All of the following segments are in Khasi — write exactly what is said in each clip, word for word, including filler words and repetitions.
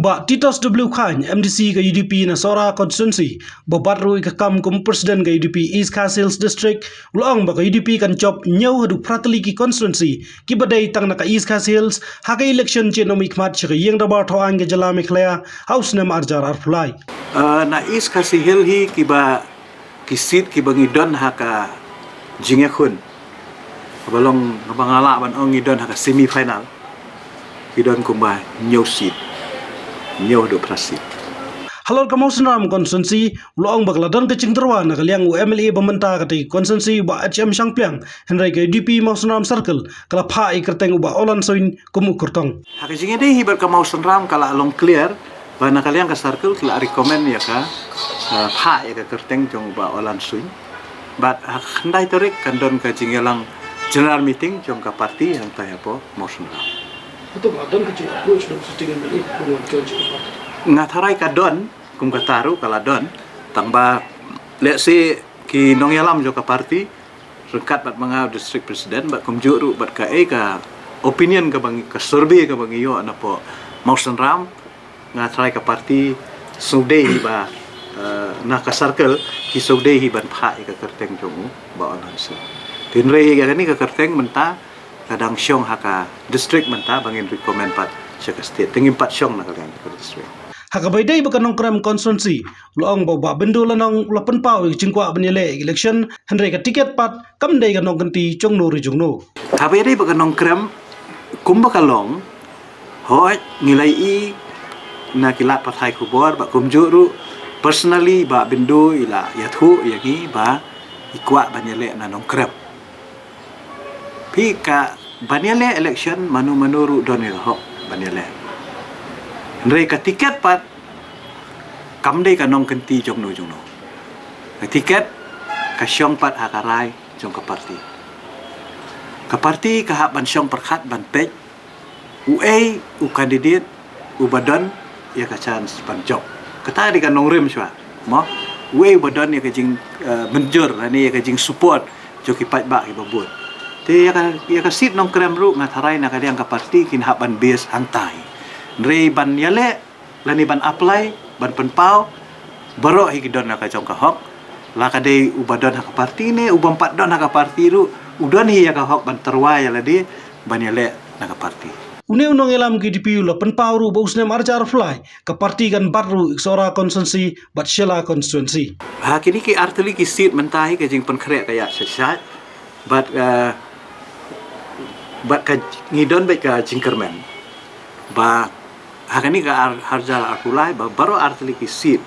Bah Titos W Chyne, M D C ka U D P na Sohra constituency, ba bat ruh ïa ka kam kum president ka U D P East Khasi Hills District, u la ong ba ka U D P kan jop hynñiew haduh phra tylli ki constituency kiba dei tang na ka East Khasi Hills ha ka election jong u mihkhmat sha ka ïing dorbar thaw aiñ ka jylla Meghalaya ha u snem ar hajar arphew lai. Uh, na East Khasi Hills hi kiba ki seat kiba ngi don ha ka jingïakhun, kaba long, kaba nga lah ban ong ngi don ha ka semi final, ki don kumba hynñiew seat, hynñiew haduh phra seat. Halor ka Mawsynram constituency, u la ong ba ka la don ka jingtyrwa na ka liang u M L A ba mynta kata ka constituency, Bah H M Shangpliang, hynrei ka U D P Mawsynram Circle ka la phah ïa ka kyrteng u Bah Olan Suin kum u kyrtong. Ha ka jingïadei hi bad ka Mawsynram ka la long clear ba na ka liang ka circle ki la recommend ïa ka, uh, phah ïa ka kyrteng jong u Bah Olan Suin. Bad ha ka khyndai tarik kan don ka jingïalang general meeting jong ka party hangtai hapoh Mawsynram. Hato ba don ka jing approach na u sitting M L A ba wan join jong ka party? Nga tharai ka don, kum kata ruh ka la don, tang ba lehse ki nongïalam jong ka party ryngkat bad ma nga u district president bad kumjuh ruh bad kaei ka opinion kaba ngi, ka survey kaba ngi ïoh napoh Mawsynram, nga tharai ka party sngewdei hi ba, eh, na ka circle ki sngewdei hi ban phah ïa ka kyrteng jong u Bah Olan Suin. Hynrei ïa kane ka kyrteng mynta ka dang shong ha ka district mynta ba ngin recommend pat sha ka state. Te ngim pat shong na ka liang ka district. Ha kaba ïadei bad ka Nongkrem constituency, u la ong ba u Bah Bindu Lanong u la pynpaw ïa ka jingkwah ban ïaleh ïa ka election, hynrei ka ticket pat kam dei ka nongkynti jongno re jongno. Haba ïadei bad ka Nongkrem, kumba ka long, hooid ngi la ïohi na ki lad pathai khubor bad kumjuh ruh personally Bah Bindu i la ïathuh ïa ngi ba i kwah ban ïaleh na Nongkrem. Phi, ka ban ïaleh election mano mano ruh don ïa ka hok ban ïaleh. Hynrei ka ticket pat kam dei ka nongkynti jongno jongno. Ka ticket ka shong pat ha ka rai jong ka party. Ka party ka hap ban shong pyrkhat ban peit uei u candidate uba don ïa ka chance ban jop. Kata dei ka nongrim shuwa, mo? Uei uba don ïa ka jing, eh, mynjur lane ïa ka jing support jong ki paidbah kiba bun. Te ïa ka, ïa ka seat Nongkrem ruh nga tharai na ka liang ka party kin hap ban base hangtai. Hynrei ban ïaleh lane ban apply, ban pynpaw, baroh hi ki don ïa ka jong ka hok. La ka dei uba don ha ka party ne uba ym pat don ha ka party ruh u don hi ïa ka hok ban tyrwa ïa lade ban ïaleh na ka party. Une u nongïalam ka U D P u la pynpaw ruh ba u snem ar hajar arphew lai ka party kan bat ruh ïa ka Sohra constituency bad Shella constituency. Ha kine ki ar tylli ki seat mynta hi ka jingpynkhreh ka ïaid shai shai bad, eh, bad ka ngi don bad ka jingkyrmen ba ha kane ka ar, ar hajar arphew lai ba baroh ar tylli ki seat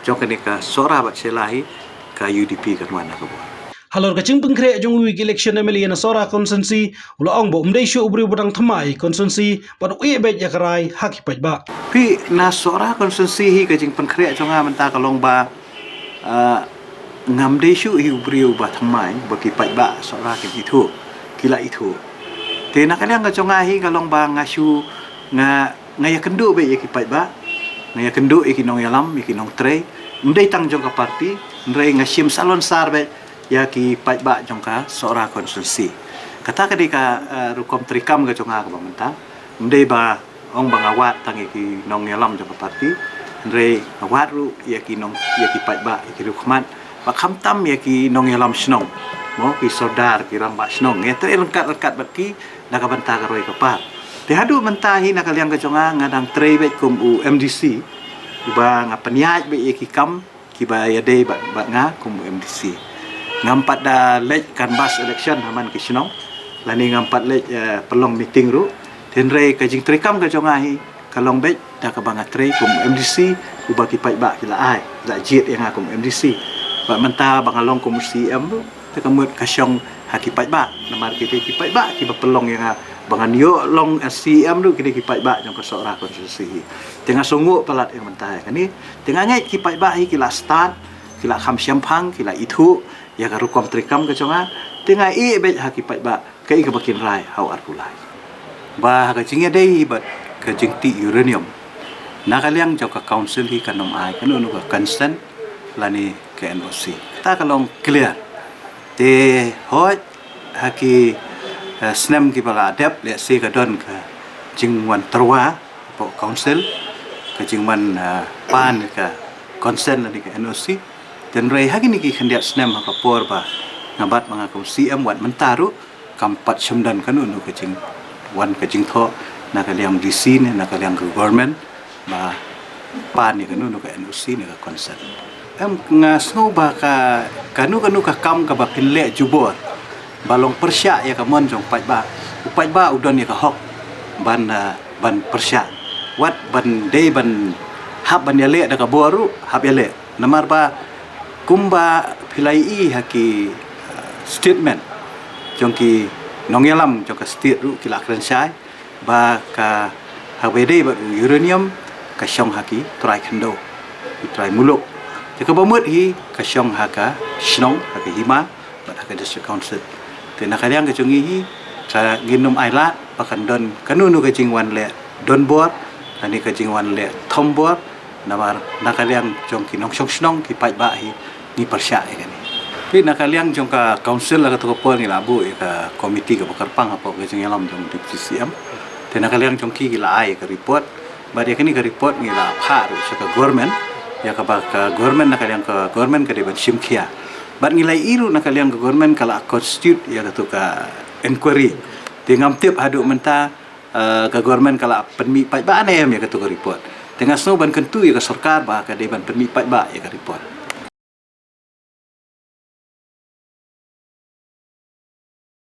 jong kane ka Sohra bad Shella hi ka U D P kan wan ha ka bor. Halor ka jingpynkhreh jong u ïa ka election M L A na Sohra constituency, u la ong ba um dei shuh u briew ba dang thymmai constituency bad u ïeh beit ïa ka rai ha ki paidbah. Phi, na Sohra constituency hi ka jingpynkhreh jong nga mynta ka long ba, ah, ngam dei shuh hi u briew ba thymmai ba ki paidbah Sohra kin ithuh, ki la ithuh. Te na ka liang ka jong nga hi ka long ba nga shu, nga, nga ïakynduh beit ïa ki paidbah, nga ïakynduh ïa ki nongïalam, ïa ki nongtrei. Ym dei tang jong ka party, hynrei nga shim salonsar beit ïa ki paidbah jong ka Sohra constituency. Kata ka dei ka, eh, rukom treikam ka jong nga kaba mynta. Ym dei ba ong ba nga wad tang ïa ki nongïalam jong ka party, hynrei nga wad ruh ïa ki nong, ïa ki paidbah, ïa ki riewkhmat bad khamtam ïa ki nongïalam shnong, mo, ki sordar, ki rangbah shnong. Nga trei ryngkat ryngkat bad ki na ka bynta ka roi ka par. Te haduh mynta hi na ka liang ka jong nga nga dang trei beit kum u M D C uba nga pynïaid beit ïa ki kam kiba ïadei bad, bad nga kum u M D C. Ngam pat da leit canvass election ha man ki shnong lane ngam pat leit, eh, pynlong meeting ruh. Hynrei ka jingtreikam ka jong nga hi ka long beit da kaba nga trei kum M D C uba ki paidbah ki la ai, la jied ïa nga kum M D C. Bad mynta ba nga long kum C E M ruh, te ka mut ka shong ha ki paidbah, namar ki dei ki paidbah kiba pynlong ïa nga ba ngan ïoh long as C E M ruh, ki dei ki paidbah jong ka Sohra constituency hi. Te nga sngewnguh palat ïa mynta ïa kane. Te nga ngeit ki paidbah hi ki la stad, ki la kham shemphang, ki la ithuh ïa ka rukom treikam ka jong nga. Te nga ïeh beit ha ki paidbah kaei kaba kin rai ha u arphew lai. Ba ha ka jingïadei bad ka jingtih uranium, na ka liang jong ka council hi kan ym ai kano kano ka consent lane ka N O C. Kata ka long clear. Te hooid ha ki, eh, snem kiba la dep lehse ka don ka jingwan tyrwa hapoh council, Ka jingwan, ah, pan ka consent lane ka N O C. Hynrei ha kine ki khyndiat snem ha ka por ba nga bat ma nga kum C M wat mynta ruh kam pat shym don kano kano ka jingwan ka jingthoh na ka liang D C ne na ka liang ka government ba pan ïa kano kano ka N O C ne ka consent. Em, nga sngew ba ka, kano kano ka kam kaba pynleh jubor ba long pyrshah ïa ka mon jong paidbah, u paidbah u don ïa ka hok ban, ah, ban pyrshah. Wat ban dei ban hap ban ïaleh da ka bor ruh, hap ïaleh. Namar ba kumba phi la ïohi ha ki, ah, statement jong ki nongïalam jong ka state ruh ki la kren shai ba ka, haba ïadei bad u uranium ka shong ha ki trai khyndew, ki trai muluk. Te kaba mut hi ka shong ha ka shnong, ha ka hima bad ha ka District Council. Te na ka liang ka jong ngi hi, ngin ym ailad ba kan don kano kano ka jingwan leh donbor lane ka jingwan leh thombor. Namar na ka liang jong ki nongshong shnong, ki paidbah hi, ngi pyrshah ïa kane. Te na ka liang jong ka council ha kato ka por ngi la buh ïa ka komiti kaba kyrpang hapoh ka jingïalam jong Deputy C M. Te na ka liang jong ki, ki la ai ïa ka report. Bad ïa kane ka report ngi la phah ruh sha ka government, ïa kaba ka government, na ka liang ka government ka dei ban shim khia. Bad ngi la ïohi ruh na ka liang ka government ka la constitute ïa kato ka inquiry. Te ngam tip haduh mynta, ah, ka government ka la pynmih paidbah ne em ïa kato ka report. Te nga sngew ban kyntu ïa ka sorkar ba ka dei ban pynmih paidbah ïa ka report.